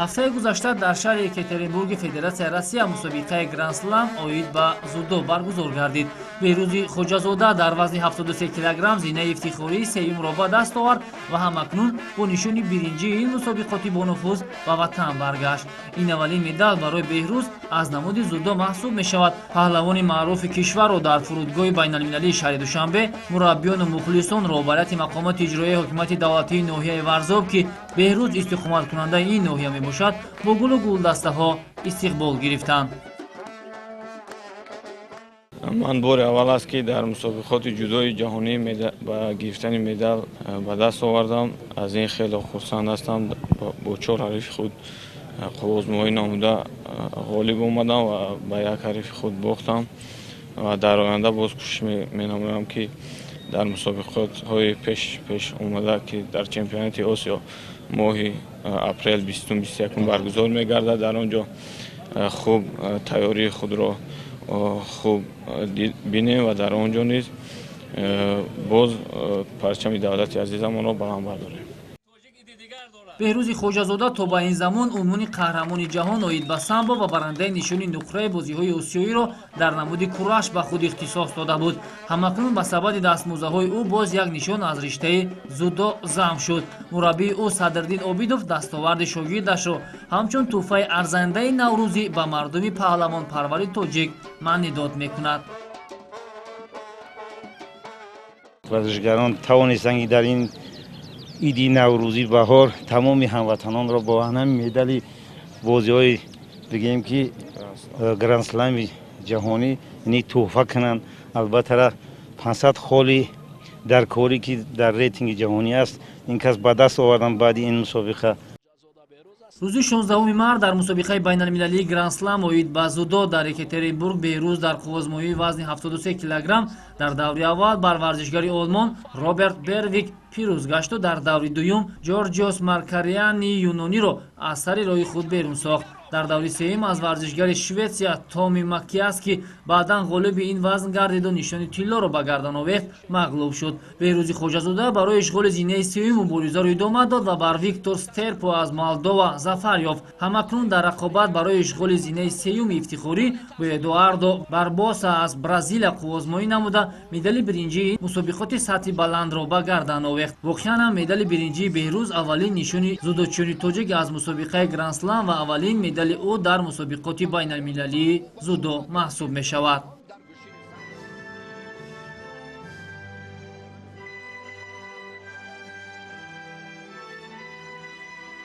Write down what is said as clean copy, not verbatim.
Ҳафтаи гузашта дар шаҳри Екатеринбурги Федератсияи Россия мусобиқаи Гранд-слам оид ба дзюдо баргузор гардид. Беҳрӯзи Хоҷазода дар вазни 73 килограмм зинаи ифтихории сеюмро ба даст овард ва ҳамакнун бо нишони биринҷии ин мусобиқоти бонуфуз ба ватан баргашт. Ин аввалин медал барои Беҳрӯз аз намуди дзюдо маҳсуб мешавад. Паҳлавони маъруфи кишварро дар фурудгоҳи байналмилалии шаҳри Душанбе мураббиёну мухлисон, роҳбарияти мақомоти иҷроияи ҳокимияти давлатии ноҳияи Варзоб, ки Беҳрӯз истиқоматкунандаи ин ноҳия мебошад, бо гулу гулдастаҳо истиқбол гирифтанд. Ман бори аввал аст, ки дар мусобиқоти ҷудои ҷаҳонӣ ба гирифтани медал ба даст овардам. Аз ин хеле хурсанд ҳастам. Бо чор ҳарифи худ қувваозмоӣ намуда ғолиб омадам ва ба як ҳарифи худ бохтам ва дар оянда боз кӯшиш менамоям, ки дар мусобиқотҳои пеш омада, ки дар чемпионати Осиё моҳи апрел 20-21 баргузор мегардад, дар он ҷо хуб тайёрии худро хуб бинем ва дар он ҷо низ боз парчами давлати азизамонро баланд бардорем. Беҳрӯзи Хоҷазода то ба ин замон унвони қаҳрамони ҷаҳон оид ба самбо ва барандаи нишони нуқраи бозиҳои осиёиро дар намуди кураш ба худ ихтисос дода буд. Ҳамакнун ба сабади дастмуздаҳои ӯ боз як нишон аз риштаи дзюдо зам шуд. Мураббии ӯ Садриддин Обидов дастоварди шогирдашро ҳамчун тӯҳфаи арзандаи наврӯзӣ ба мардуми паҳлавонпарвари тоҷик маънидод мекунад. Варзишгарон тавонистанд, ки дар ин иди наврӯзӣ баҳор тамоми ҳамватанонро бо ҳамин медали бозиҳои, бигӯем, ки грандслами ҷаҳонӣ яъне тӯҳфа кунанд. Албатта, 500 холи дар корӣ, ки дар рейтинги ҷаҳонӣ аст, ин кас ба даст овардан баъди ин мусобиқа. Рӯзи 16 март дар мусобиқаи байналмилалии Гранд-слам оид ба дзюдо дар Екатеринбург Беҳрӯз дар қувваозмоии вазни 73 килограмм дар даври аввал бар варзишгари олмон Роберт Бервик пирӯз гашту дар даври дуюм Ҷорҷиос Маркариани юнониро аз сари роҳи худ берун сохт. Дар даври сеюм аз варзишгари Шветсия Томи Макиас, ки баъдан ғолиби ин вазн гардиду нишони тиллоро ба гардан овехт, мағлуб шуд. Беҳрӯзи Хоҷазода барои ишғоли зинаи сеюм муборизаро идома дод ва бар Виктор Стерпо аз Молдова зафар ёфт. Ҳамакнун дар рақобат барои ишғоли зинаи сеюми ифтихорӣ бо Эдуардо Барбоса аз Бразилия қувваозмоӣ намуда, медали биринҷии мусобиқоти сатҳи баландро ба гардан овехт. Воқеан ҳам, медали биринҷии Беҳрӯз аввалин нишони дзюдочиёни тоҷик аз мусобиқаи Гранд-слам ва аввалин медали ӯ дар мусобиқоти байналмилалии дзюдо маҳсуб мешавад.